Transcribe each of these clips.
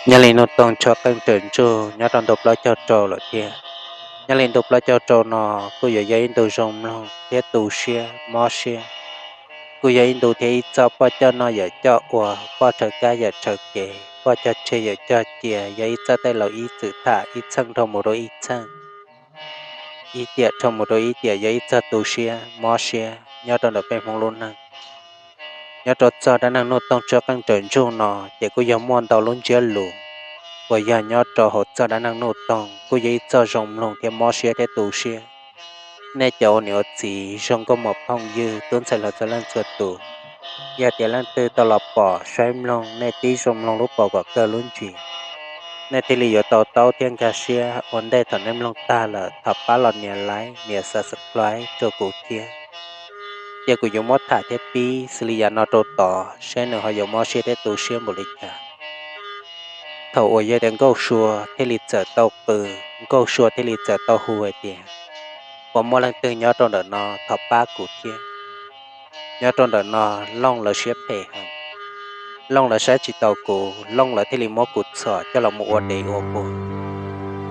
Nyob li Nuj Toog tshuab qeej raws ntsug nyob rau ntu plaub caug rau lawm thiab. Nyob li ntu plaub caug rau no kuj yuav yog ib ntu zoo mloog thiab tu siab mob siab. Kuj yog ib ntu thiab ib txoj poj coj noj yawm coj ua, poj rhawv kab yawm rhawv kev, poj cog tseg yawm cog cia, yog ib txoj tej laus ib txwm tham ib txheej dhau mus rau ib txheej, ib tiam dhau mus rau ib tiam, yog ib txoj tu siab mob siab nyob rau ntawm peb Hmoob lub neej. Nyob rau txoj dab neeg Nuj Toog tshuab qeej raws ntsug no ces kuj yog muaj ntau lub ntsiab lus uas yog nyob rau hauv txoj dab neeg Nuj Toog kuj yog ib txoj zoo mloog thiab mob siab thiab tu siab. Nej cov ua niam ua txiv, zoo nkauj muam phooj ywg, tub ntxhais hluas txhua leej txhua tus, yog tias leej twg tau los pom saib mloog, nej tib zoo mloog lub paus kom kawg lub ntsis, nej thiaj li yuav tau taub thiab nkag siab. Ua ntej thaum nej mloog tag lawm, thov pab los nias like, nias subscribe rau kuv thiab. Ces kuv yuav muab tham thiab pib xws li yam no rau tod, saib nws ho yuav mob siab thiab tu siab npaum li cas. Thaum uas yog tias Nkauj Sua thiaj li txawm tau qw, Nkauj Sua thiaj li txawm tau hu hais tias, puas muaj leej twg nyob rau ntawm no, thov pab kuv thiab. Nyob rau ntawm no, Looj lawv siab phem heev. Looj lawv saib tsis taus kuv, Looj lawv thiaj li muab kuv txhom coj los mus ua dev ua npua.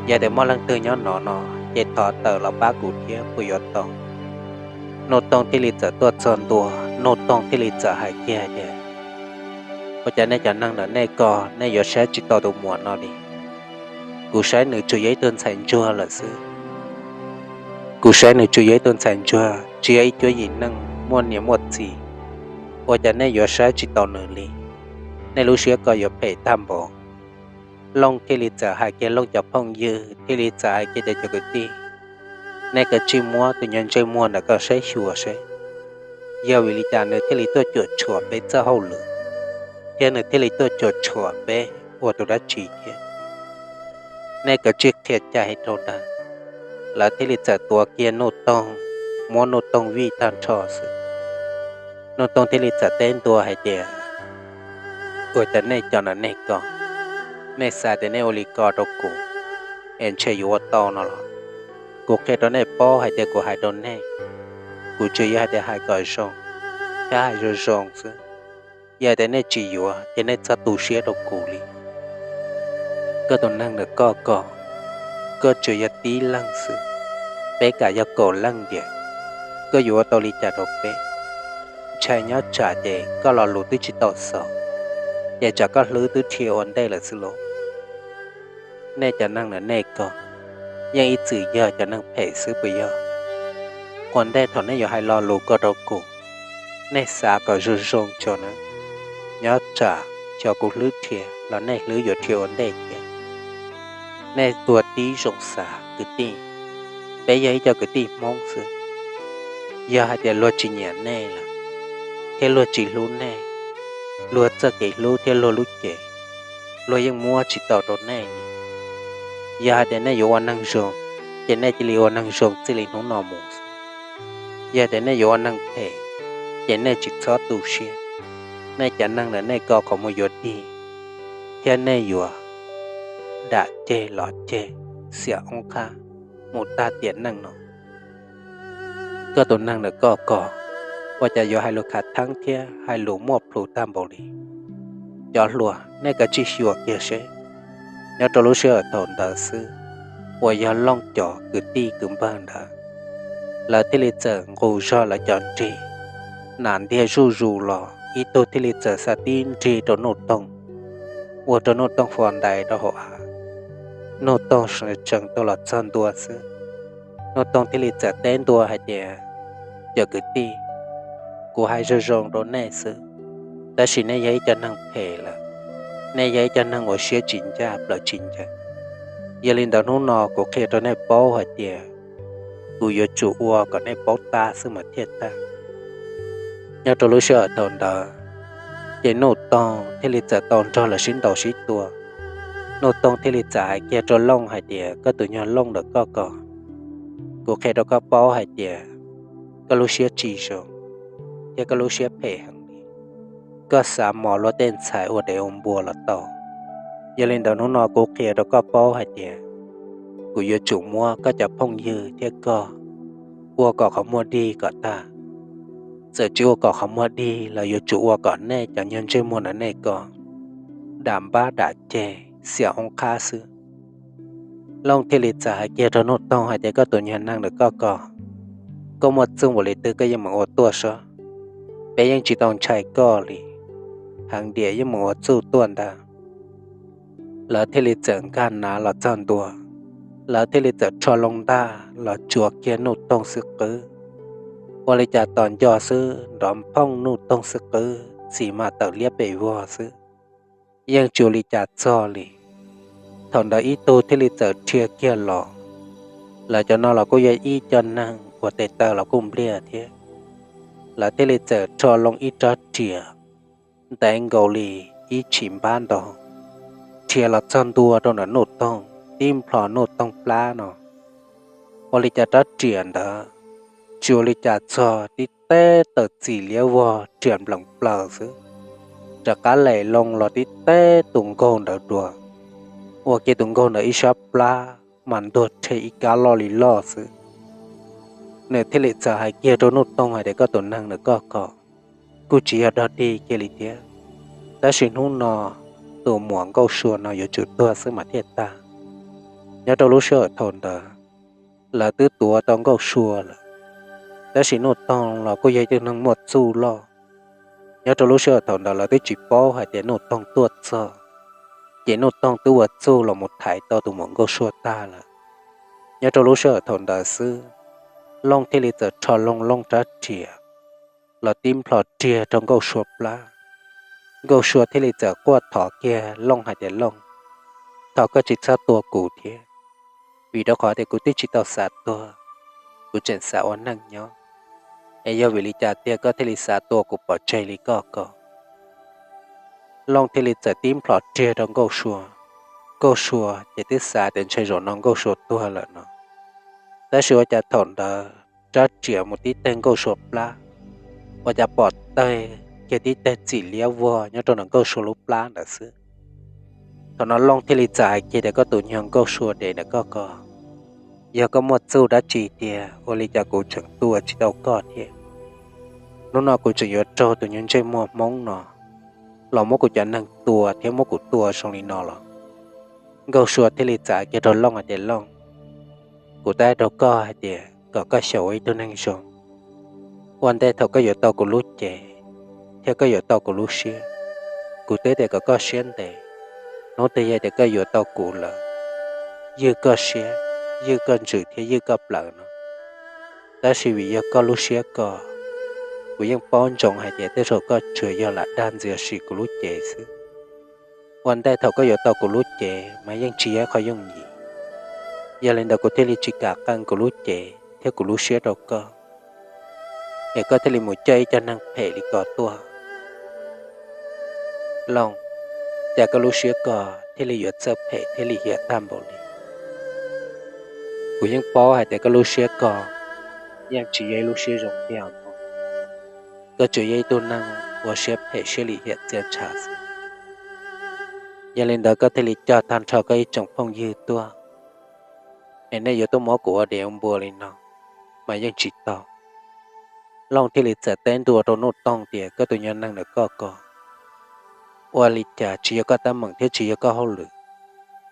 Yog tias muaj leej twg nyob no no, ces thov tawm los pab kuv thiab puas yuav tau. Nuj Toog thiaj li txawm tuaj txog ntua, Nuj Toog thiaj li txawm hais kiag hais tias, ua cas nej cov neeg ntawm nej ko nej yuav saib tsis taus tus muam no li? Kuv saib nws tsuas yog ib tug ntxhais ntsuag lawm xwb. Kuv saib nws tsuas yog ib tug ntxhais ntsuag, tsis yog ib cuab yim neej muaj niam muaj txiv. Ua cas nej yuav saib tsis taus nws li? Nej lub siab ko yuav phem tag npaum. Looj thiaj li txawm hais kiag Looj cov phooj ywg, thiaj li txawm hais kiag tias, cov kwv tij, nej kav tsij muab tus nyuag ntsej muag ntawm ko saib xyuas seb yog vim li cas nws thiaj li tuaj cuam tshuam peb txoj hauj lwm, thiab nws thiaj li tuaj cuam tshuam peb ua tus dab tsi thiab. Nej kav tsij qhia cai rau nws. Lawv thiaj li txawm tuav kiag Nuj Toog, muab Nuj Toog vij tag nrho xwb. Nuj Toog thiaj li txawm teb ntua hais tias, ua cas nej cov no nej ko, nej xav tias nej ua li ko rau kuv es ntshe yuav ua tau no los? Kuv qhia rau nej paub hais tias kuv hais rau nej, kuv tsuas yog hais tias hais kom zoo thiab hais zoo zoo xwb. Yog hais tias nej tsis yuav ces nej txhob tu siab rau kuv li. Koj tus neeg ntawm koj ko, koj tsuas yog tib leeg xwb, peb kam yog kaum leej tiag, koj yuav ua tau li cas rau peb? Ntshai nyob tsam ces koj lo lus twb tsis tau xaus, ces tsam koj hlwb twb dhia ua ntej lawm xwb lauj. Nej cov neeg ntawm nej ko yeej ib txwm yog cov neeg phem xwb puas yog? Ua ntej thaum nej yuav hais lo lus ko rau kuv, nej xav kom zoo zoo tso na, nyob tsam xyov kuv hlwb dhia los nej hlwb yuav dhia ua ntej thiab. Nej ua tib zoo xav kwv tij, peb yog ib co kwv tij Hmoob xwb. Yog hais tias luag tsis nyiam nej lawm, thiab luag tsis hlub nej, luag txoj kev hlub thiab luag lub cev, luag yeej muab tsis tau rau nej li. Yog hais tias nej yuav ua neeg zoo, ces nej cia li ua neeg zoo txij li hnub no mus. Yog tias nej yuav ua neeg phem, ces nej tsis txhob tu siab. Nej cov neeg ntawm nej ko qhov muag yuav dig, thiab nej yuav dam ceg los ceg, xiam oob qhab mus tag tiam neej no. Koj tus neeg ntawm koj ko, ua cas yuav hais lus khav theeb thiab hais lus muaj plhus tag npaum li? Cov hluas, nej kav tsij xyuas kiag seb. Nyob rau lub sij hawm thaum ntawd xwb, uas yog Looj cov kwv tij kwv npawg ntawd, lawv thiaj li txawm nqus zog lawv cov nrig, nas ntiag zuj zus los, ib tug thiaj li txawm xa tib nrig rau Nuj Toog, ua rau Nuj Toog fos ntais rau hauv av. Nuj Toog tseem tau los txog ntua xwb, Nuj Toog thiaj li txawm teb ntua hais tias, cov kwv tij, kuv hais zoo zoo rau nej xwb, tab sis nej yog ib co neeg phem lawm, nej yog ib co neeg uas siab tsis ncaj plaws tsis ncees. Yog li ntawd hnub no kuv qhia rau nej paub hais tias kuv yuav tsum ua kom nej paub tab xwb mas thiaj tag. Nyob rau lub sij hawm thaum ntawd, ces Nuj Toog thiaj li txawm tau nrog lawv sib ntaus sib tua. Nuj Toog thiaj li txawm hais kiag rau Looj hais tias, koj tus nyuag Looj ntawm koj ko, kuv qhia rau koj paub hais tias koj lub siab tsis zoo, thiab koj lub siab phem heev li. Koj xav mos luag tej ntxhais ua dev ua npua los tau. Yog li ntawd hnub no kuv qhia rau koj paub hais tias kuv yuav tsum muab koj cov phooj ywg thiab koj ua kom qhov muag dig kom tag. Txawm tsis ua kom qhov muag dig los yuav tsum ua kom nej cov nyuag ntsej muag ntawm nej ko dam npab dam ceg, xiam oob qhab xwb. Looj thiaj li txawm hais kiag rau Nuj Toog hais tias, koj tus nyuag neeg ntawm koj ko, koj muaj txuj npaum li twg koj yeej meem ua tuaj seb, peb yeej tsis tau ntshai koj li, heev diam yeej meem ua txuj tuaj ntag. Lawv thiaj li txawm nkag nav los txog ntua, lawv thiaj li txawm rho loo ntag los tsuas kiag Nuj Toog xwb qwb. Ua li cas tos nco xwb nrov nphooj Nuj Toog xwb qwb, txis mas tawm liab pes vog xwb, yeej tsis ua li cas txog li. Thaum ntawd ib tug thiaj li txawm rhia kiag los, lawv cov no los kuj yog ib co neeg uas tes taw los kuj npliag thiab. Lawv thiaj li txawm rho loo ib rab riam ntev nkaus li ib tshim npab ntau, rhia los txog ntua rau ntawm Nuj Toog, tib nplhos Nuj Toog plab no. Ua li cas rab riam ntawd tsis ua li cas txog, tib teb tawm txim liab vog riam npleem plaws xwb, rov qab lem loo los tib teb tus nkaug ntawd dua, ua kiag tus nkaug ntawd ib sab plab mas ntuag rhe ib kab loj li loj xwb. Nws thiaj li txawm hais kiag rau Nuj Toog hais tias, koj tus neeg ntawm koj ko, kuj tsis yog dog dig kiag li thiab, tab sis hnub no tus muam Nkauj Sua no yuav tsum tuag xwb mas thiaj tag. Nyob rau lub sij hawm thaum ntawd, lawv twb tuav tau Nkauj Sua lawm, tab sis Nuj Toog los kuj yog ib tug neeg muaj txuj loj. Nyob rau lub sij hawm thaum ntawd lawv twb tsis paub hais tias Nuj Toog tuaj txog, ces Nuj Toog twb ua txuj los mus thaiv tau tus muam Nkauj Sua tag lawm. Nyob rau lub sij hawm thaum ntawd xwb, Looj thiaj li txawm rho loo Looj rab riam los tib nplhos riag rau Nkauj Sua plab. Nkauj Sua thiaj li txawm quaj thov kiag Looj hais tias, Looj, thov koj tsis txhob tua kuv thiab, vim rau qhov tias kuv twb tsis tau xav tuag, kuv tseem xav ua neej nyob, es yog vim li cas tiag koj thiaj li xav tua kuv pov tseg li koj ko? Looj thiaj li txawm tib nplhos riag rau Nkauj Sua. Nkauj Sua ces twb xav tias ntshe zaum no Nkauj Sua tuag lawm no, tab sis ua cas thaum ntawd rab riam mus tib teg Nkauj Sua plab, ua cas pom tawg kiag tib teg txim liab vog nyob rau ntawm Nkauj Sua lub plab ntawd xwb. Thaum no Looj thiaj li txawm hais kiag tias, koj tus nyuag Nkauj Sua dev ntawm koj ko, yog koj muaj txuj dab tsi tiag ua li cas kuv tseem tua tsis tau koj thiab? Hnub no kuv tseem yuav raug tus nyuag ntsej muag Hmoob no los muab kuv cov neeg tua thiab muab kuv tua zoo li no los? Nkauj Sua thiaj li txawm hais kiag rau Looj hais tias, Looj, kuv teb rau koj hais tias kom koj xyaum ua ib tug neeg zoo. Ua ntej thaum koj yuav tau kuv lub cev thiab koj yuav tau kuv lub siab, kuv twb tias kom koj siab ntev. Hnub twg yog tias koj yuav tau kuv lawm, ywj koj siab, ywj koj ntsws thiab ywj koj plawv no. Tab sis vim yog koj lub siab ko, kuv yeej paub ntsoov hais tias tej zaum koj tsuas yog lam dag ntxias sim kuv lub cev xwb. Ua ntej thaum koj yuav tau kuv lub cev mas yeej tsis yog ib qho yooj yim. Yog li ntawd kuv thiaj li tsis kam qee kuv lub cev thiab kuv lub siab rau koj, es koj thiaj li mus coj ib co neeg phem li ko tuaj. Looj, cas koj lub siab ko thiaj li yuav txawj phem thiab lim hiam tag npaum li? Kuv yeej paub hais tias koj lub siab ko yeej tsis yog ib lub siab zoo tiag os. Koj tsuas yog ib tug neeg ua siab phem siab lim hiam txias ntshav xwb. Yog li ntawd koj thiaj li coj tag nrho koj ib tsoom phooj ywg tuaj, es nej yuav tuaj muab kuv ua dev ua npua li no mas yeej tsis tau. Looj thiaj li txawm teb ntua rau Nuj Toog tias, koj tus nyuag neeg ntawm koj ko, ua li cas tsis yog koj teeb meem thiab tsis yog koj hauj lwm,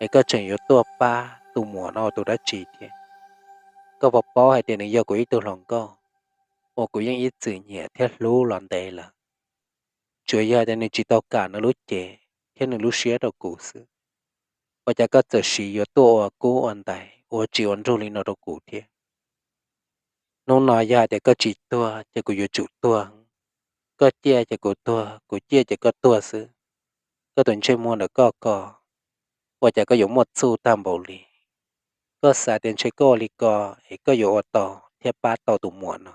es koj tseem yuav tuaj pab tus muam no ua tus dab tsi thiab? Koj puas paub hais tias nws yog kuv ib tug hluas nkauj uas kuv yeej ib txwm nyiam thiab hlub los ntev lawm? Tsuas yog tias nws tsis tau kam nws lub cev thiab nws lub siab rau kuv xwb, ua cas koj txawm siv yuav tuaj ua kub ua ntais ua tsis ua nrug li no rau kuv thiab? Hnub no yog hais tias koj tsis tuag ces kuv yuav tsum tuag, koj ciaj ces kuv tuag, kuv ciaj ces koj tuag xwb. Koj tus ntsej muag ntawm koj ko, ua cas koj yuav muaj txuj tag npaum li? Koj xav tias ntshe koj ua li ko es koj yuav ua tau thiab pab tau tus muam no,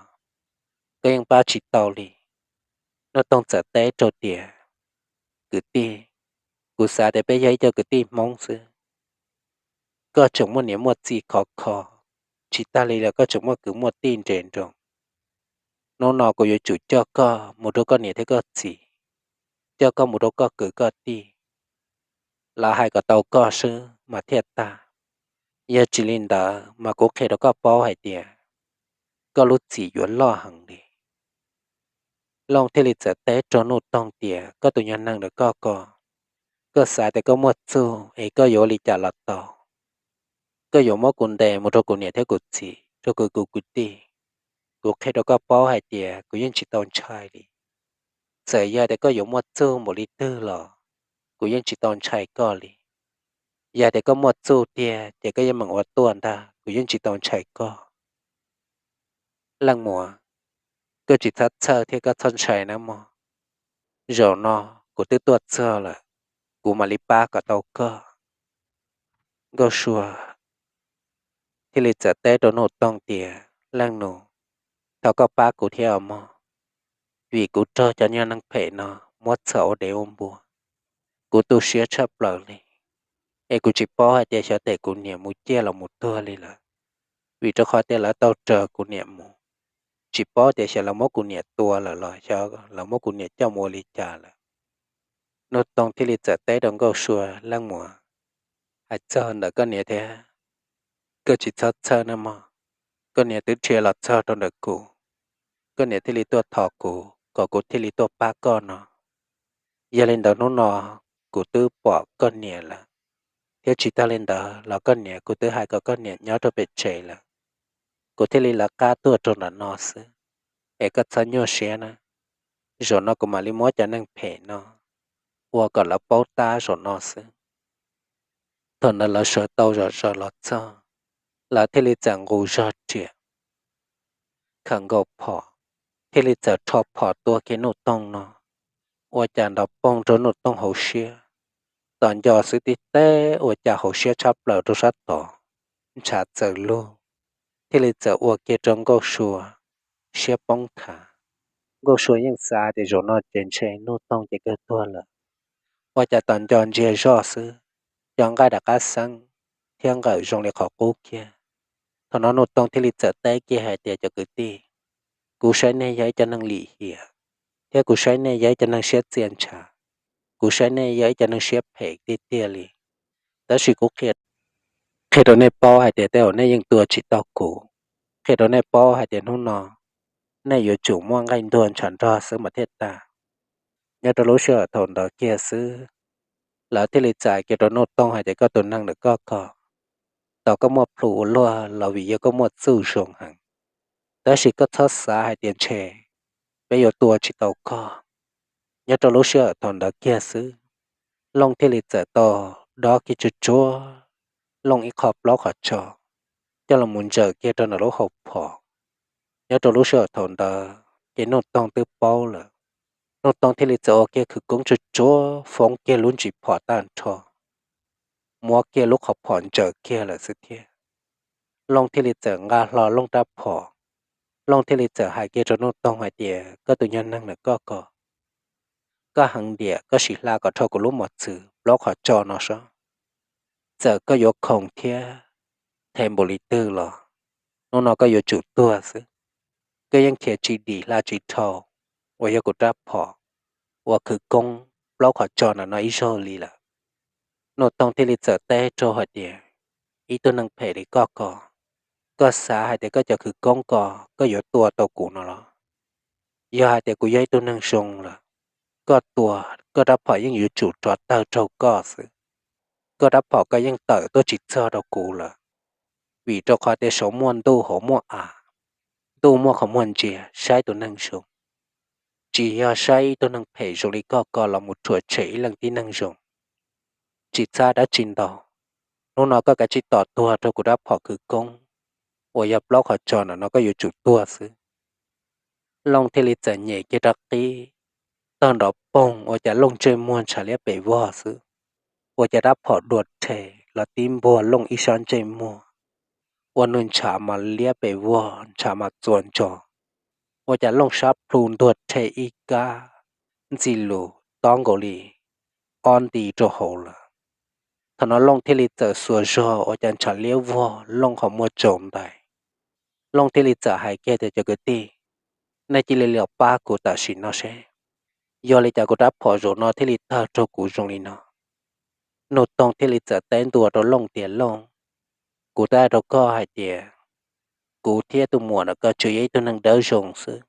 koj yeej pab tsis tau li. Nuj Toog txawm teb rau tias, kwv tij, kuv xav tias peb yog ib co kwv tij Hmoob xwb. Koj tseem muaj niam muaj txiv khov kho, tsis tag li los koj tseem muaj kwv muaj tij nres nroos. Hnub no kuv yuav tsum coj koj mus rau koj niam thiab koj txiv, coj koj mus rau koj kwv koj tij, lawv hais kom tau koj xwb mas thiaj tag. Yog tsis li ntawd mas kuv qhia rau koj paub hais tias koj lub txim yuav loj heev li. Looj thiaj li txawm teb rau Nuj Toog tias, koj tus nyuag neeg ntawm koj ko, Koj xav tias koj muaj txuj es koj yuav ua li cas los tau. Koj yuav muab kuv ntes mus rau kuv niam thiab kuv txiv, rau kuv kwv tij. Kuv qhia rau koj paub hais tias kuv yeej tsis tau ntshai li. Txawm yog tias koj yuav muaj txuj npaum li twg los kuv yeej tsis tau ntshai koj li. Yog tias koj muaj txuj tiag ces koj yeej meem ua tuaj ntag, kuv yeej tsis tau ntshai koj. Leej muam, koj tsis txhob txhawj thiab koj txhob ntshai nawb mog. Zaum no kuv twb tuaj txog lawm, kuv mam li pab kom tau koj. Nkauj Sua thiaj li txawm teb rau Nuj Toog tias, Leej nus, thov koj pab kuv thiab os mog, vim kuv raug cov nyuag neeg phem no muab txhom ua dev ua npua. Kuv tu siab tshaj plaws li, es kuv tsis paub hais tias xyov tes kuv niam mus ciaj los mus tuag li lawm, vim rau qhov tias lawv tau raws kuv niam mus. Tsis paub tias xyov lawv muab kuv niam tua lawm los xyov lawv muab kuv niam coj mus ua li cas lawm. Nuj Toog thiaj li txawm teb rau Nkauj Sua, Leej muam, hais txog ntawm koj niam thiab, koj tsis txhob txhawj nawb mog. Koj niam twb dhia los txog rau ntawm kuv, koj niam thiaj li tuaj thov kuv kom kuv thiaj li tuaj pab koj no. Yog li ntawd hnub no kuv twb pom koj niam lawm, thiab tsis tag li ntawd los koj niam kuv twb hais kom koj niam nyob rau pem tsev lawm. Kuv thiaj li lawv qab tuaj rau ntawm no xwb, es koj txhob nyuaj siab na. Zaum no kuv mam li muab cov neeg phem no ua kom lawv paub tab zaum no xwb. Thaum ntawd lawv sawv tau zom zaws los txog, lawv thiaj li txawm nqus zog riam, khawm nkaus phom, thiaj li txawm rho phom tua kiag Nuj Toog no, ua cas nrov poog rau Nuj Toog hauv siab. Tom nco xwb tib teb ua cas hauv siab tshab plaws rau sab tod, ntshav txawm lug, thiaj li txawm ua kiag rau Nkauj Sua siab poob thav. Nkauj Sua yeej xav tias zaum no ces ntshe Nuj Toog ces kawg tuag lawm. Ua cas tom nco ntsiag zoj xwb, cov nqaij rov qab xeeb thiab nqawm zoo li qhov qub kiag. Thaum no Nuj Toog thiaj li txawm teb kiag hais tias, Cov kwv tij, kuv saib nej yog ib cov neeg lim hiam, thiab kuv saib nej yog ib cov neeg siab txia ntshav. Kuv saib nej yog ib cov neeg siab phem tiag tiag li. Tab sis kuv qhia rau nej paub hais tias tej zaum nej yeej tua tsis tau kuv. Qhia rau nej paub hais tias hnub no nej yuav tsum muaj nqaij ntuag ntshav nrog xwb mas thiaj tag. Nyob rau lub sij hawm thaum ntawd kiag xwb, lawv thiaj li txais kiag rau Nuj Toog hais tias, Koj tus neeg ntawm koj ko, tau koj muaj plhu ua luaj los vim yog koj muaj txuj zoo heev. Tab sis koj txhob xav hais tias ntshe peb yuav tua tsis tau koj. Nyob rau lub sij hawm thaum ntawd kiag xwb, Looj thiaj li txawm tau dob kiag tsuag tsuag Looj ib qho plaub qhov tso coj los mus ntsaws kiag rau ntawm lub hauv phom. Nyob rau lub sij hawm thaum ntawd ces Nuj Toog twb paub lawm. Nuj Toog thiaj li txawm ua kiag khawv koob tsuag tsuag foob kiag lub ntsis phom tag nrho, muab kiag lub qhov phom ntsaws kiag lawm xwb thiab. Looj thiaj li txawm nqa hlo Looj rab phom. Looj thiaj li txawm hais kiag rau Nuj Toog hais tias, Koj tus nyuag neeg ntawm koj ko, koj heev diam, koj sim hla kom dhau kuv lub mos txwv plaub qhov tso no sob. Txawm koj yuav khoom thiab them npaum li twg los hnub no koj yuav tsum tuag xwb. Koj yeej khiav tsis dim hla tsis dhau uas yog kuv rab phom uas khawv koob plaub qhov tso ntawm no ib zaug li lawm. Nuj Toog thiaj li txawm teb rau hais tias, Ib tug neeg phem li koj ko, koj xav hais tias koj cov khawv koob ko koj yuav tua tau kuv no los? Yog hais tias kuv yog ib tug neeg zoo lawm, koj tua, koj rab phom yeej yuav tsum rov tawg raug koj xwb. Koj rab phom koj yeej tawm tuaj tsis txog rau kuv lawm, vim rau qhov tias saum muaj ntuj hauv muaj av, ntuj muaj qhov muag ntsia saib tus neeg zoo, tsis yog saib ib tug neeg phem zoo li koj ko los mus rhuav tshem ib leej tib neeg zoo. Tsis txhab dab tsi ntau, hnub no koj kav tsij tos tuag rau kuv rab phom khawv koob uas yog plaub qhov tso ntawm no, koj yuav tsum tuag xwb. Looj thiaj li txawm nyem kiag rab qib, tawg nrov poog ua cas Looj ntsej muag ntshav liab pes vog xwb, ua cas rab phom dua rhe los tib npuag Looj ib sab ntsej muag, ua nws ntshav mas liab pes vog, ntshav mas txuas ntso, ua cas Looj sab plhu ntuag rhe ib kab ntxi lus tob nkaus li ob nti rau hauv lawm. Thaum no Looj thiaj li txawm xuas zog ua cas ntshav liab vog Looj qhov muag tsaus ntais. Looj thiaj li txawm hais kiag tias, Cov kwv tij, nej cia li los pab kuv tam sim no seb yog li cas kuv rab phom zaum no thiaj li tawg rau kuv zoo li no. Nuj Toog thiaj li txawm teb ntua rau Looj tias, Looj, kuv twb hais rau koj hais tias kuv thiab tus muam ntawm koj tsuas yog ib tug neeg dawb zoo xwb,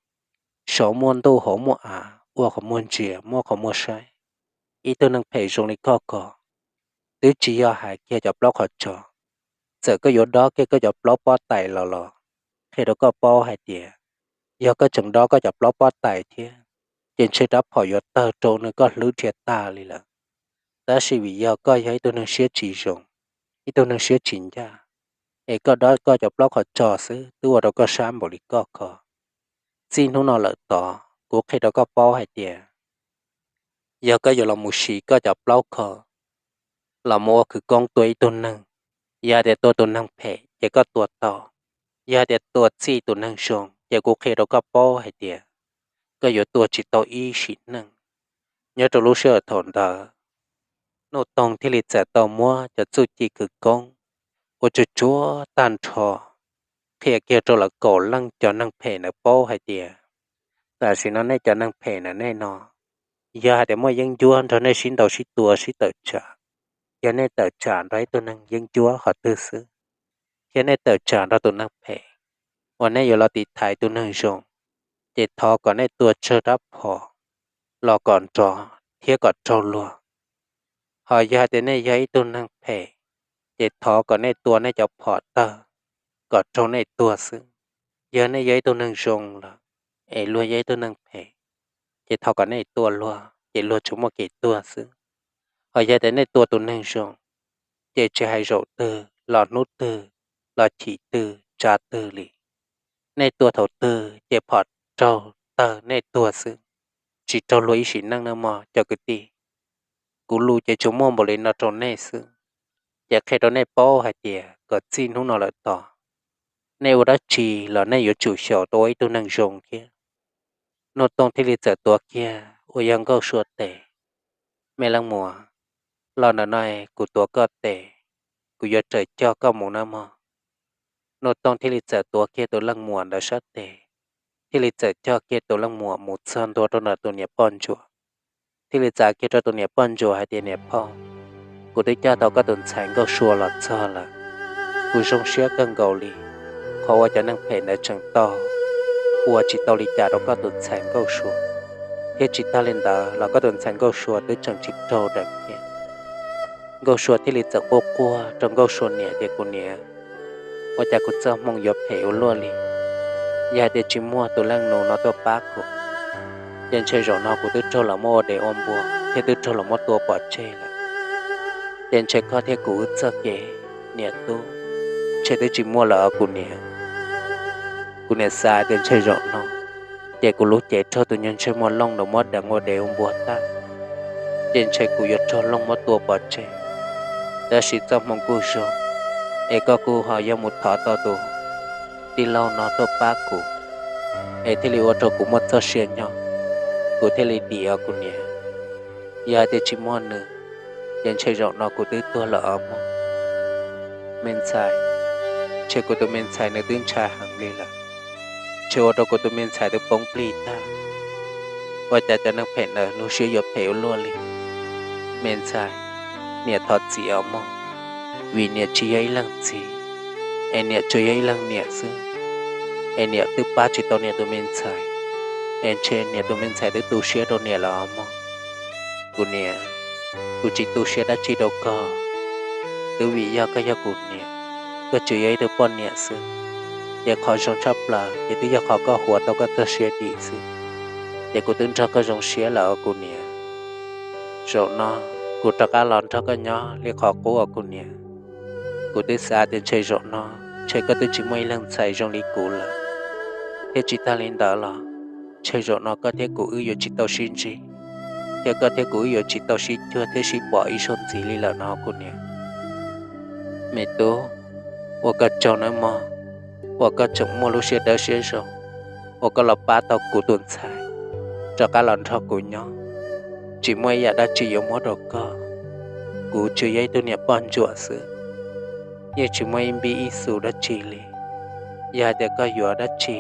saum muaj ntuj hauv muaj av, ua qhov muag ntsia muaj qhov muag saib. ib tug neeg phem zoo li koj ko, twb tsis yog hais kiag cov plaub qhov tso, txawm koj yuav dob kiag koj cov plaub pob tais los los qhia rau koj paub hais tias yog koj tseem dob koj cov plaub pob tais thiab, ces ntshe rab phom yuav tawg rau nws koj hlwb dhia tag li lawm. Tab sis vim yog koj yog ib tug neeg siab tsis zoo, ib tug neeg siab tsis ncaj, es koj dob koj cov plaub qhov tso xwb twb ua rau koj sab npaum li koj ko. Txij hnub no lawm tod kuv qhia rau koj paub hais tias yog koj yuav los mus siv koj cov plaub ko los mus ua khwv koob tua ib tug neeg, yog hais tias tua tus neeg phem ces koj tua tau, yog hais tias tua txij tus neeg zoo ces kuv qhia rau koj paub hais tias koj yuav tua tsis tau ib sim neej. Nyob rau lub sij hawm thaum ntawd, Nuj Toog thiaj li txawm tau muab cov txuj ci khwv koob ua tsuag tsuag tag nrho qhia kiag rau lawv kaum leej cov neeg phem ntawd paub hais tias tam sim no nej cov neeg phem ntawm nej no, yog hais tias muaj yeeb ncuab nrog nej sib ntaus sib tua sib tawm tsam, yog nej tawm tsam nrog ib tug neeg yeeb ncuab qhov twg xwb, thiab nej tawm tsam nrog tus neeg phem uas nej yuav los tiv thaiv tus neeg zoo, ces thov kom nej tua tsawg rab phom los kom nrov thiab kom raug luag. Ho yog hais tias nej yog ib tug neeg phem, ces thov kom nej tua nej cov phom tawg kom raug nej tuag xwb. Yog nej yog ib tug neeg zoo lawm es luag yog ib tug neeg phem, ces thov kom nej tua luag ces luag tsuas muaj kev tuag xwb. Ho yog tias nej tua tus neeg zoo, ces tsis hais zaum twg los hnub twg los chim twg tsav twg li, nej tua thaum twg ces phom raug tawg nej tuag xwb, tsis raug luag ib sim neej na mog cov kwv tij. Kuv lus ces tsuas muaj npaum li no rau nej xwb, ces qhia rau nej paub hais tias kom txij hnub no lawm tod, nej ua dab tsi los nej yuav tsum xyaum tau ua ib tug neeg zoo thiab. Nuj Toog thiaj li txawm tuav kiag uas yog Nkauj Sua tes, Me leej muam, los ntawm no kuv tuav koj tes, kuv yuav raws coj koj mus nawb mog. Nuj Toog thiaj li txawm tuav kiag tus leej muam ntawd sab tes, thiaj li txawm coj kiag tus leej muam mus txog ntua rau ntawm tus niam poj ntsuam, thiaj li txav kiag rau tus niam poj ntsuam hais tias, Niam phauj, kuv twb coj tau koj tus ntxhais Nkauj Sua los txog lawm. Kuv zoo siab kawg nkaus li, qhov uas cov neeg phem ntawd tseem tau ua tsis tau li cas rau koj tus ntxhais Nkauj Sua, thiab tsis tag li ntawd los koj tus ntxhais Nkauj Sua twb tseem tsis raug dam thiab. Nkauj Sua thiaj li txawm quaj quaj rau Nkauj Sua niam tias, Kuv niam, ua cas kuv txoj hmoo yuav phem ua luaj li? Yog hais tias tsis muaj tus leej nus no tuaj pab kuv, ces ntshe zaum no kuv twb raug los muab ua dev ua npua thiab twb raug los muab tua pov tseg lawm. Ces ntshe koj thiab kuv wb txoj kev niam tub ntshe twb tsis muaj lawm os kuv niam. Kuv niam xav tias ntshe zaum no ces kuv lub cev raug tus nyuag ntsej muag looj ntawd muab deev ua dev ua npua tag, ces ntshe kuv yuav raug looj muab tua pov tseg. Tab sis txoj hmoo kuj zoo, es koj kuj ho yog mus thov tau tus tij laug no tuaj pab kuv, es thiaj li ua rau kuv muaj txoj sia nyob, kuv thiaj li dim os kuv niam. Yog hais tias tsis muaj nws, ces ntshe zaum no kuv twb tuag lawm os mog. Me ntxhais, ntshe kuv tus me ntxhais nws twb ntshai heev li lawm, ntshe ua rau kuv tus me ntxhais twb poob plig tag. Ua cas cov neeg phem ntawd lub siab yuav phem ua luaj li? Me ntxhais, niam thov txim os mog, vim niam tsis yog ib leeg txiv, es niam tsuas yog ib leeg niam xwb, es niam twb pab tsis tau niam tus me ntxhais, es ntshe niam tus me ntxhais twb tu siab rau niam lawm os mog. Kuv niam, kuv tsis tu siab dab tsi rau koj, twb vim yog koj yog kuv niam, koj tsuas yog ib tug poj niam xwb, ces qhov zoo tshaj plaws ces twb yog qhov koj huav tau koj txoj sia dim xwb, ces kuv twb nrog koj zoo siab lawm os kuv niam. Zaum no kuv rov qab los nrog koj nyob li qhov qub os kuv niam. Kuv twb xav tias ntshe zaum no ntshe koj twb tsis muaj ib leeg ntxhais zoo li kuv lawm, thiab tsis tag li ntawd los ntshe zaum no koj thiab kuv wb yuav tsis tau sib ntsib, thiab koj thiab kuv wb yuav tsis tau sib cuag thiab sib pom ib zaug ntxiv li lawm no kuv niam. Me tub, ua koj tsaug nawb mog, uas koj tseem muaj lub siab dawb siab zoo, uas koj los pab tau kuv tus ntxhais rov qab los nrog kuv nyob. Tsis muaj ib yam dab tsi yuav muab rau koj, kuv tsuas yog ib tug niam poj ntsuam xwb, yeej tsis muaj ib npib ib xu dab tsi li. Yog hais tias koj yuav dab tsi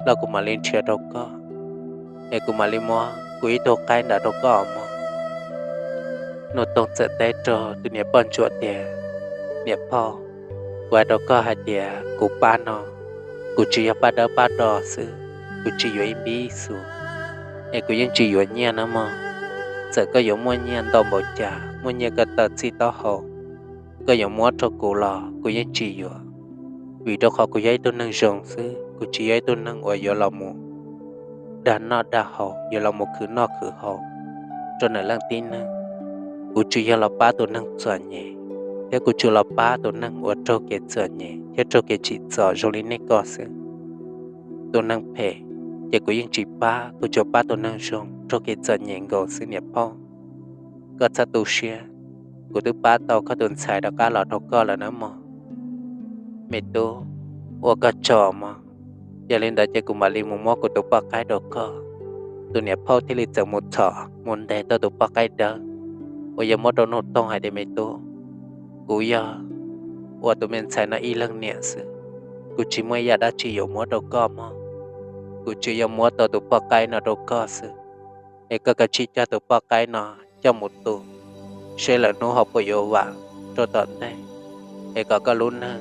los kuv mam li nrhiav rau koj, es kuv mam li muab kuv ib tug qaib nrad rau koj mog. Nuj Toog txawm teb rau tus niam poj ntsuam tias, Niam phauj, kuv hais rau koj hais tias kuv pab no, kuv tsuas yog pab dawb pab do xwb, kuv tsis yuav ib npib ib xu, es kuv yeej tsis yuav nyiaj na mog. Txawm koj yuav muaj nyiaj ntau npaum cas, muaj nyiaj ko taw txij taub hau, koj yuav muab rau kuv los kuv yeej tsis yuav, vim rau qhov kuv yog ib tug neeg zoo xwb, kuv tsis yog ib tug neeg uas yuav los mus dag noj dag haus, yuav los mus khwv noj khwv haus rau ntawm leej tib neeg. Kuv tsuas yog los pab tus neeg txom nyem, thiab kuv tsuas los pab tus neeg uas raug kev txom nyem thiab raug kev tsim txom zoo li nej koj xwb. Tus neeg phem ces kuv yeej tsis pab, kuv tsuas pab tus neeg zoo raug kev txom nyem nkaus xwb niam phauj. Koj txhob tu siab, kuv twb pab tau koj tus ntxhais rov qab los rau koj lawm na mog. Me tub, ua koj tsaug mog. Yog li ntawd ces kuv mam li mus muab kuv tus poj qaib rau koj. Tus niam phauj thiaj li txawm mus txhom mus ntes tau tus poj qaib dawb uas yog muab rau Nuj Toog hais tias, me tub, kuv yog ua tus me ntxhais no ib leeg niam xwb, kuv tsis muaj ib yam dab tsi yuav muab rau koj mog. Kuv tsuas yog muab tau tus poj qaib no rau koj xwb, es koj kav tsij coj tus poj qaib no coj mus tu, seb lawm hnub ho puas yuav vam rau tom ntej, es kom koj lub neej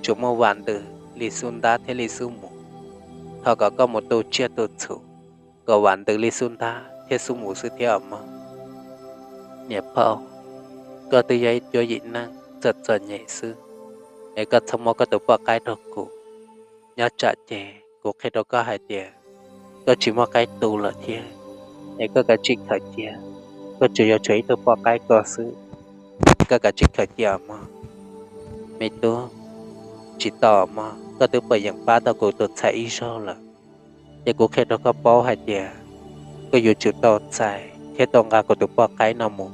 tsuas muaj vam ntws li xub ntab thiab li xub mus. Thov kom koj mus tu tsiaj tu txhu kom vam ntws li xub ntab thiab xub mus xwb thiab os mog. Niam phauj, koj twb yog ib cuab yim neeg txom txom nyem xwb, es koj txhob muab koj tus poj qaib rau kuv. Nyob tsam ces kuv qhia rau koj hais tias koj tsis muaj qaib tu lawm thiab, es koj kav tsij khaws cia, koj tsuas yog tshuav ib tug poj qaib ko xwb, es koj kav tsij khaws cia mog. Me tub, tsis tau mog, koj twb pom yeem pab tau kuv tus ntxhais ib zaug lawm, ces kuv qhia rau koj paub hais tias koj yuav tsum tau txais thiab tau nqa kuv tus poj qaib no mus.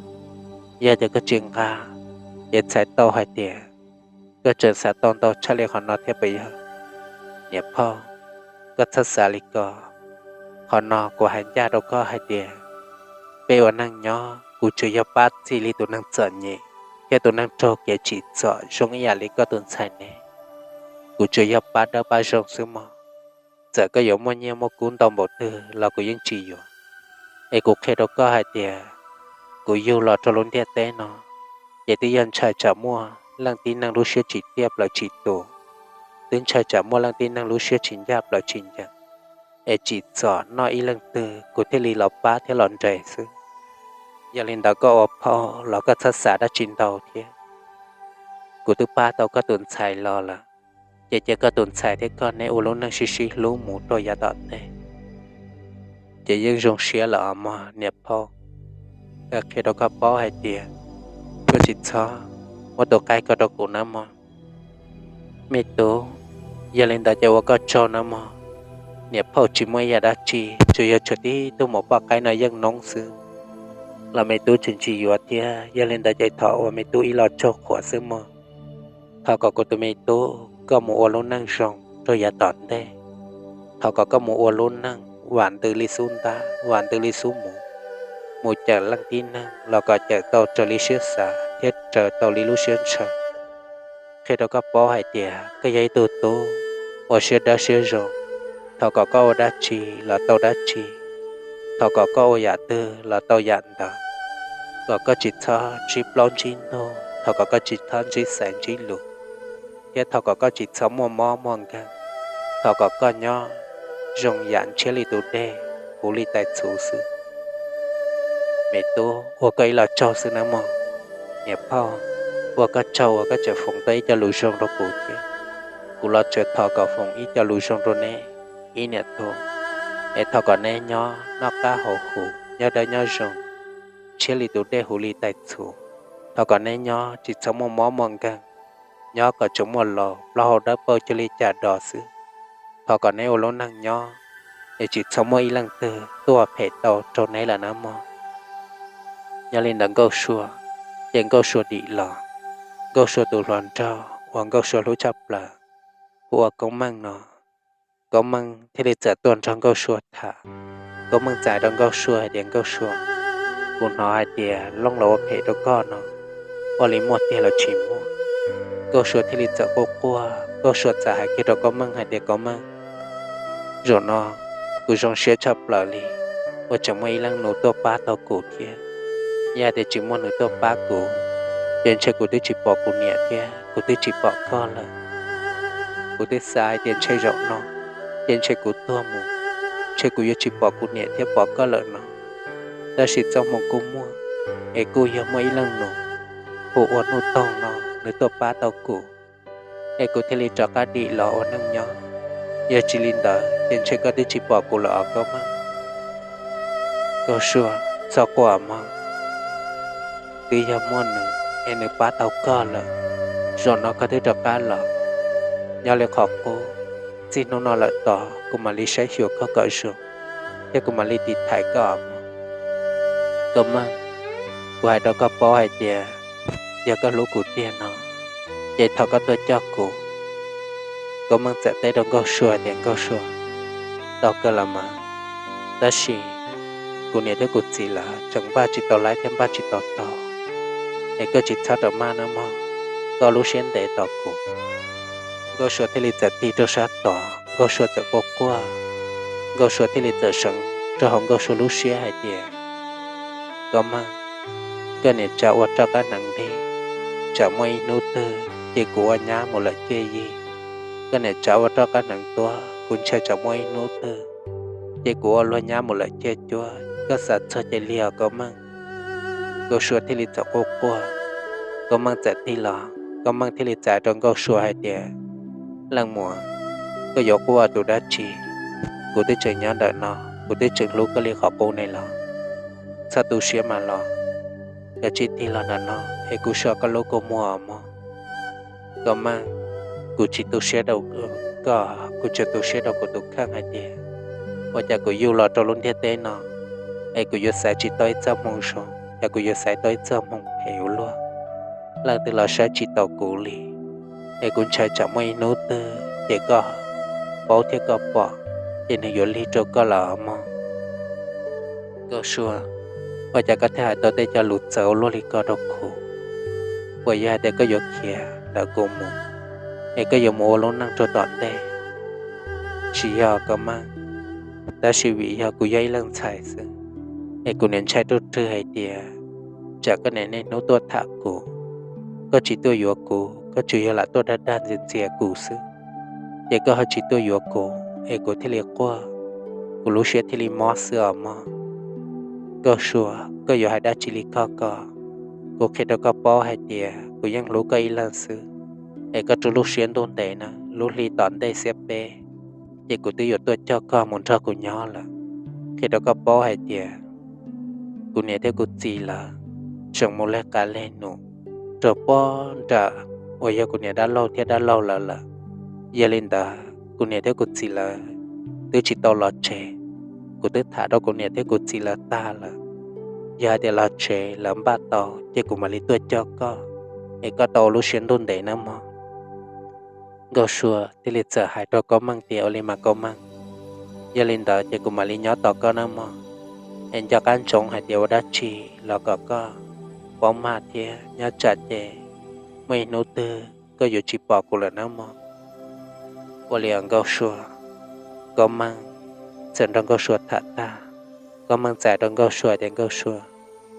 Yog tias koj tsis nqa, ces txhais tau hais tias koj tseem xav tau ntau tshaj li qhov no thiab puas yog? Niam phauj, koj txhob xav li ko. Qhov no kuv hais ncaj rau koj hais tias peb ua neej nyob kuv tsuas yog pab txij li tus neeg txom nyem thiab tus neeg raug kev tsim txom zoo ib yam li koj tus ntxhais ne. Kuv tsuas yog pab dawb pab zoo xwb mog. Txawm koj yuav muaj nyiaj muaj kub ntau npaum twg los kuv yeej tsis yuav. Es kuv qhia rau koj hais tias kuv yug los rau lub ntiaj teb no, ces twb yog ntshai tsam muaj leej tib neeg lub siab tsis tiaj plaws tsis tus, twb ntshai tsam muaj leej tib neeg lub siab tsis ncaj plaws tsis ncees, es tsim txom noj ib leej twg kuv thiaj li los pab thiab los nres xwb. Yog li ntawd koj ua phauj los koj txhob xav dab tsi ntau thiab. Kuv twb pab tau koj tus ntxhais los lawm, ces cia koj tus ntxhais thiab koj neb ua lub neej sib sib hlub mus rau yav tom ntej. Ces yeej zoo siab lawm os mog niam phauj. Koj qhia rau koj paub hais tias koj tsis txhob muab tus qaib ko rau kuv na mog. Me tub, yog li ntawd ces ua koj tsaug na mog. Niam phauj tsis muaj ib yam dab tsi, tsuas yog tshuav tib tug maum poj qaib no yeej noob xwb, los me tub tseem tsis yuav thiab. Yog li ntawd ces thov ua me tub ib lo tsaug qhuas xwb mog. Thov kom kuv tus me tub koj mus ua lub neej zoo rau yav tom ntej. Thov kom koj mus ua lub neej vam ntws li xub ntab, vam ntws li xub mus, mus cawm leej tib neeg los kom cawm tau raws li siab xav thiab raws tau li lub siab ntshaw. Qhia rau koj paub hais tias koj yog ib tug tub uas siab dawb siab zoo. Thov kom koj ua dab tsi los tau dab tsi, thov kom koj ua yam twg los tau yam ntawd. Kom koj tsis txhob ntsib plaub ntsib ntug, thov kom koj tsis txhob ntsib xaiv ntsib lus, thiab thov kom koj tsis txhob muaj mob muaj nkeeg. Thov kom koj nyob zoo yam ntshiab li tus dej, huv li tais txhuv xwb. Me tub, ua koj ib lo tsaug xwb nawb mog. Niam phauj, ua koj tsaug uas koj tseem foom tau ib co lus zoo rau kuv thiab. Kuv los tseem thov kom foom ib co lus zoo rau neb ib niam tub, es thov kom neb nyob noj qab haus huv, nyob dawb nyob zoo, ntshiab li tus dej huv li tais txhuv. Thov kom neb nyob tsis txhob muaj mob muaj nkeeg, nyob kom tsuas muaj laus plaub hau dawb paug cuag li cas dos xwb. Thov kom neb ua lub neej nyob es tsis txhob muaj ib leej twg tuaj phem tau rau neb lawm nawb mog. Yog li ntawd Nkauj Sua, ces Nkauj Sua dim los. Nkauj Sua tus hluas nraug uas Nkauj Sua hlub tshaj plaws hu ua Koob Meej no, Koob Meej thiaj li txawm tuaj nrog Nkauj Sua tham. Koob Meej txais rau Nkauj Sua hais tias, Nkauj Sua, kuv hnov hais tias Looj los ua phem rau koj no, ua li muaj tiag los tsis muaj? Nkauj Sua thiaj li txawm quaj quaj, Nkauj Sua txawm hais kiag rau Koob Meej hais tias, Koob Meej, zaum no kuv zoo siab tshaj plaws li uas tseem muaj ib leej nus tuaj pab tau kuv thiab. Yog hais tias tsis muaj nws tuaj pab kuv, ces ntshe kuv twb tsis pom kuv niam thiab kuv twb tsis pom koj lawm. Kuv twb xav hais tias ntshe zaum no ces ntshe kuv tuag mus, ntshe kuv yuav tsis pom kuv niam thiab pom koj lawm no. Tab sis txoj hmoo kuj muaj, es kuj yog muaj ib leej nus hu ua Nuj Toog no nws tuaj pab tau kuv, es kuv thiaj li rov qab dim los ua neej nyob. Yog tsis li ntawd ces ntshe koj twb tsis pom kuv lawm os Nkauj Meej. Nkauj Sua, txhob quaj mog, twb yog muaj nws es nws pab tau koj lawm, zaum no koj twb rov qab los. Nyob li qhov qub, txij hnub no lawm tod kuv mam li saib xyuas koj kom zoo, thiab kuv mam li tiv thaiv koj os mog. Nkauj Meej, kuv hais rau koj paub hais tias yog koj hlub kuv tiag no ces thov koj tuaj coj kuv. Nkauj Meej txawm teb rau Nkauj Sua tias, Nkauj Sua, tau kawg los mas, tab sis kuv niam thiab kuv txiv lawv tseem npaj tsis tau laib thiab npaj tsis tau taug, es koj tsis txhob rau maj nawb mog, koj lub siab ntev tos kuv. Nkauj Sua thiaj li txawm tig rau sab tod, Nkauj Sua txawm quaj quaj. Nkauj Sua thiaj li txawm seev rau hauv Nkauj Sua lub siab hais tias, Nkauj Meej, koj niam tsav ua roj qab hneev nteg, tsam muaj ib hnub twg ces kuv ua nyab mus lawm ciaj yig. Koj niam tsav ua roj qab hneev tuab, kuv ntshai tsam muaj ib hnub twg ces kuv ua luag nyab mus lawm ciaj cuab, koj xav txog cia li os Nkauj Meej. Nkauj Sua thiaj li txawm quaj quaj. Nkauj Meej txawm tig los, Nkauj Meej thiaj li txawm hais rau Nkauj Sua hais tias, Leej muam, koj yuav quaj ua tus dab tsi? Kuv twb tseem nyob ntawm no, kuv twb tseem hlub koj li qhov qub ne los. Txhob tu siab mas los, koj cia li tig los ntawm no es kuv so koj lub kua muag os mog. Nkauj Meej, kuv tsis tu siab rau koj, kuv tsuas tu siab rau kuv tus kheej hais tias ua cas kuv yug los rau lub ntiaj teb no es kuv yuav xaiv tsis tau ib txoj hmoo zoo, cas kuv yuav xaiv tau ib txoj hmoo phem ua luaj. Leej twg los saib tsis taus kuv li, es kuv ntshai tsam muaj ib hnub twg ces koj paub thiab koj pom, ces nws yuav lig rau koj lawm mog. Nkauj Sua, ua cas koj thiaj hais tau tej cov lus txawv ua luaj li ko rau kuv? Puas yog hais tias koj yuav khiav ntawm kuv mus, es koj yuav mus ua lub neej rau tom ntej? Tsis yog Nkauj Meej, tab sis vim yog kuv yog ib leej ntxhais xwb, es kuv niaj ntshai ruaj rwg hais tias tsam koj niaj hnub tuaj tham kuv, koj tsis tuaj yuav kuv, koj tsuas yog lam tuaj dag dag ntxias ntxias kuv xwb, ces koj ho tsis tuaj yuav kuv es kuv thiaj li quaj, kuv lub siab thiaj li mob xwb os mog. Nkauj Sua, koj yuav hais dab tsi li koj ko? Kuv qhia rau koj paub hais tias kuv yeej hlub koj ib leeg xwb, es koj rau lub siab ntuj ntev na, lub hli tom ntej xiab peb, ces kuv twb yuav tuaj coj koj mus nrog kuv nyob lawm. Qhia rau koj paub hais tias kuv niam thiab kuv txiv lawv tseem mus leg qab leg num rau pob nram uas yog kuv niam dab laug thiab dab laug lawv lawm. Yog li ntawd kuv niam thiab kuv txiv lawv twb tsis tau los tsev. Kuv twb tham rau kuv niam thiab kuv txiv lawv tag lawm. Yog hais tias los tsev lawv npaj tau ces kuv mam li tuaj coj koj, es koj tau ua lub siab ntuj ntev nawb mog. Nkauj Sua thiaj li txawm hais rau Nkauj Meej tias, ua li mas Nkauj Meej, yog li ntawd ces kuv mam li nyob tos koj nawb mog. Es nco qab ntsoov hais tias ua dab tsi los kom koj paub mag thiab, nyob tsam ces muaj ib hnub twg koj yuav tsis pom kuv lawm nawb mog. Ua li os Nkauj Sua. Nkauj Meej txawm nrog Nkauj Sua tham tag, Nkauj Meej txawm hais rau Nkauj Sua tias, Nkauj Sua,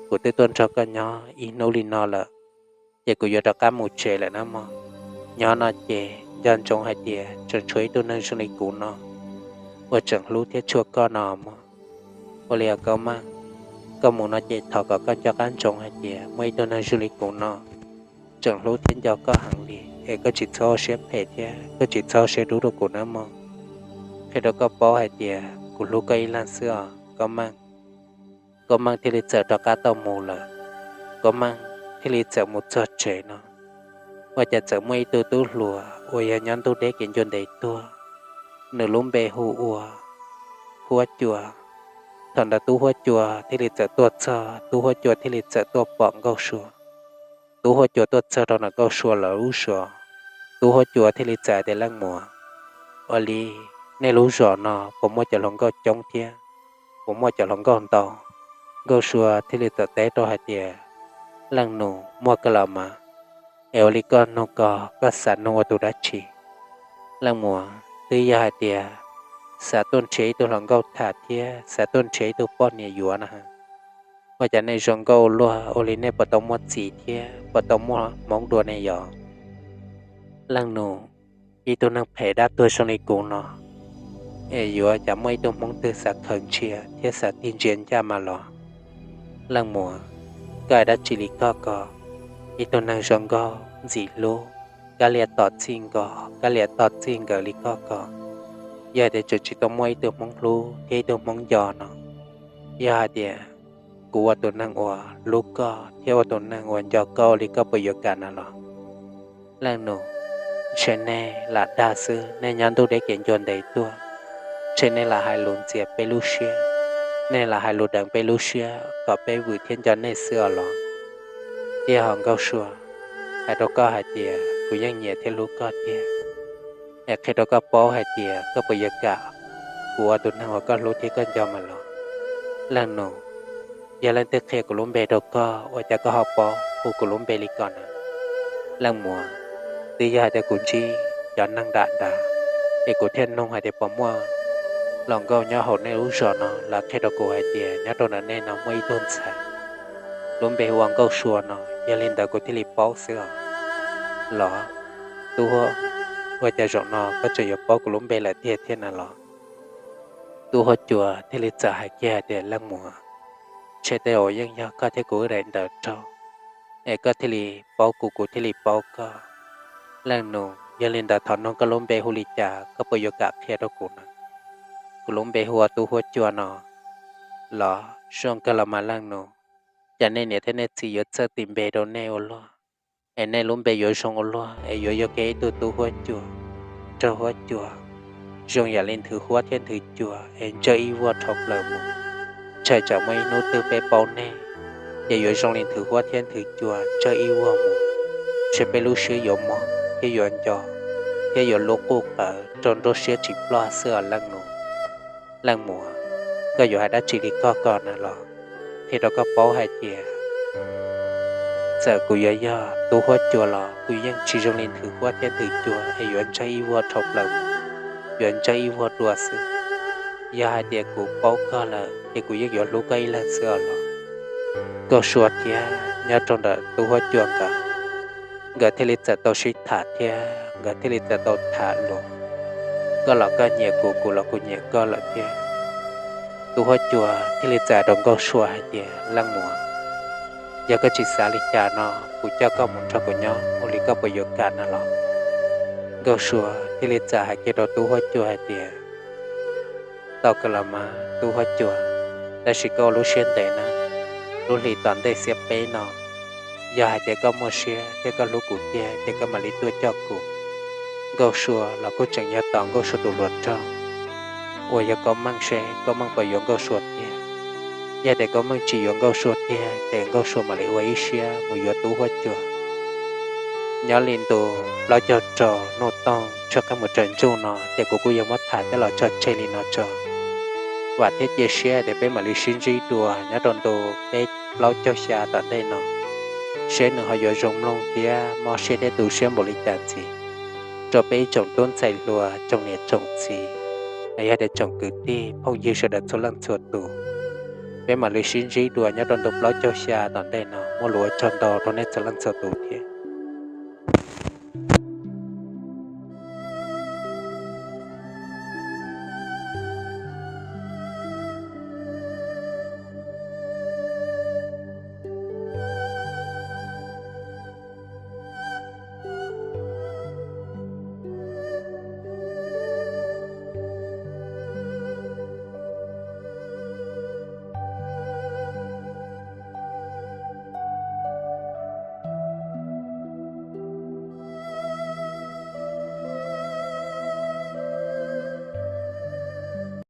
kuv twb tuaj nrog koj nyob ib hnub li no lawm, ces kuv yuav rov qab mus tsev lawm nawb mog. Nyob no ces nco ntsoov hais tias tseem tshuav ib tug neeg zoo li kuv no uas tseem hlub thiab tshua koj no mog. Ua li os Nkauj Meej, koj mus no ces thov kom koj nco qab ntsoov hais tias muaj ib tug neeg zoo li kuv no tseem hlub thiab nco koj heev li, es koj tsis txhob ua siab phem thiab koj tsis txhob ua siab dub rau kuv nawb mog. Qhia rau koj paub hais tias kuv hlub koj ib leeg xwb os Nkauj Meej. Nkauj Meej thiaj li txawm rov qab tau mus lawm. Nkauj Meej thiaj li txawm mus txog tsev no, ua cas txawm muaj ib tug tub hluas uas yog nyob ntuj deb kev ncua ntev tuaj, nws lub npe hu ua Huab Cua. Thaum ntawd tub Huab Cua thiaj li txawm tuaj txog, tub Huab Cua thiaj li txawm tuaj pom Nkauj Sua. Tub Huab Cua tuaj txog rau ntawm Nkauj Sua lawv lub zos, tub Huab Cua thiaj li txawm tias, Leej muam, ua li nej lub zos no puas muaj cov hluas nkauj coob thiab puas muaj cov hluas nkauj ntau? Nkauj Sua thiaj li txawm teb rau hais tias, Leej nus, muaj kawg los mas, es ua li koj nug ko koj xav nug ua tus dab tsi? Leej muam, twb yog hais tias xav tuaj nrhiav ib tug hluas nkauj tham thiab xav tuaj nrhiav ib tug poj niam yuav na. Ua cas nej zoo nkauj ua luaj, ua li nej puas tau muaj txiv thiab puas tau muaj hmoob dua ne yom? Leej nus, ib tug neeg phem dab tuag zoo li kuv no, es yuav cas muaj ib tug hmoob twg xav khaws ntsia thiab xav tig ntsia ncaj mas los? Leej muam, koj hais dab tsi li koj ko? Ib tug neeg zoo nkauj ntxim hlub, kab lias tom txij nkawm, kab lias tom txij nkawm li koj ko, yog hais tias tseem tsis tau muaj ib tug hmoob hlub thiab ib tug hmoob nco no, yog hais tias kuv ua tus neeg uas hlub koj thiab ua tus neeg uas nco koj ua li koj puas yuav kam na los? Leej nus, ntshe nej lam dag xwb, nej nyob ntuj deb kev ncua ntev tuaj, ntshe nej lam hais lus ntxias peb lub siab, nej lam hais lus deev peb lub siab kom peb vwm thiab nco nej xwb os los? Tiag hos Nkauj Sua, hais rau koj hais tias kuv yeej nyiam thiab hlub koj tiag, es qhia rau koj paub hais tias koj puas yuav kam kuv ua tus neeg uas koj hlub thiab koj nco mas los? Leej nus, yog leej twg qhia kuv lub npe rau koj ua cas koj ho paub hu kuv lub npe li ko na? Leej muam, twb yog hais tias kuv ntsib cov neeg dam dav, es kuv thiaj nug hais tias puas muaj hluas nkauj nyob hauv nej lub zos no, lawv qhia rau kuv hais tias nyob rau ntawm nej no muaj ib tug ntxhais lub npe hu ua Nkauj Sua no, yog li ntawd kuv thiaj li paub xwb os. Los, tub huab, ua cas zaum no koj tseem yuav paub kuv lub npe lawm tiag thiab na los? Tub huab cua thiaj li txawm hais kiag hais tias leej muam, ntshe tej zaum yeej yog koj thiab kuv wb daim ntawv raug, es koj thiaj li paub kuv, kuv thiaj li paub koj. Leej nus, yog li ntawd thov nug koj lub npe hu li cas, koj puas yuav kam qhia rau kuv na? Kuv lub npe hu ua Tub Huab Cua no. Los, zoo kawg los mas leej nus, cas nej niam thiab nej txiv yuav txawj tis npe rau nej ua luaj, es nej lub npe yuav zoo ua luaj, es yuav yog kiag ib tug tub huab cua, raug huab cua, zoo yam li nthwv huab thiab nthwv cua es ntsawj ib vuag dhau plaws mus. Ntshai tsam muaj ib hnub twg peb paub nej, ces yuav zoo li nthwv huab thiab nthwv cua ntsawj ib vuag mus, ntshe peb lub siab yuav mob thiab yuav nco, thiab yuav lub quj qawv rau nruab siab tsis ploj xwb os leej nus. Leej muam, koj yuav hais dab tsi li koj ko na los? Qhia rau koj paub hais tias txawm kuv yuav yog tub huab cua los kuv yeej tsis zoo li nthwv huab thiab nthwv cua es yuav ntsawj ib vuag dhau plaws mus, yuav ntsawj ib vuag dua xwb. Yog hais tias kuv paub koj lawm ces kuv yeej yuav hlub koj ib leeg xwb os los? Nkauj Sua thiab nyob rau ntawm tub huab cua nkawd, nkawd thiaj li txawm tau sib tham thiab nkawd thiaj li txawm tau tham los, koj los koj nyiam kuv, kuv los kuv nyiam koj lawm thiab. Tub huab cua thiaj li txawm hais rau Nkauj Sua hais tias leej muam, yog koj tsis xav li cas no, kuv coj koj mus nrog kuv nyob ua li koj puas yuav kam na los? Nkauj Sua thiaj li txawm hais kiag rau tub huab cua hais tias tau kawg los mas tub huab cua, tab sis koj ua lub siab ntev na, lub hlis tom ntej xiab peb no, yog hais tias koj muaj siab thiab koj hlub kuv tiag ces koj mam li tuaj coj kuv. Nkauj Sua los kuj tseem yog tos Nkauj Sua tus hluas nraug uas yog Kaub Meej seb Kaub Meej puas yuav Nkauj Sua tiag. Yog tias Kaub Meej tsis yuav Nkauj Sua tiag ces Nkauj Sua mam li ua ib siab mus yuav tub huab cua. Nyob li ntu plaub caug rau hnub toog tshuab qab mus raws ntsuj no ces kuv kuj yuav muab tham coj los tso tseg li no tso. Vam thiab cia siab tias peb mam li sib ntsib dua nyob rau ntu peb plaub caug xya tom ntej no, seb nws ho yuav zoo mloog thiab mob siab thiab tu siab npaum li cas ntxiv rau peb ib tsoom tub ntxhais hluas, tsoom niam tsoom txiv, los yog tias tsoom kwv tij phooj ywg sawv daws txhua leej txhua tus. Peb mam li sib ntsib dua nyob rau ntu plaub caug xya tom ntej no, muaj lus ua tsaug ntau rau nej txhua leej txhua tus.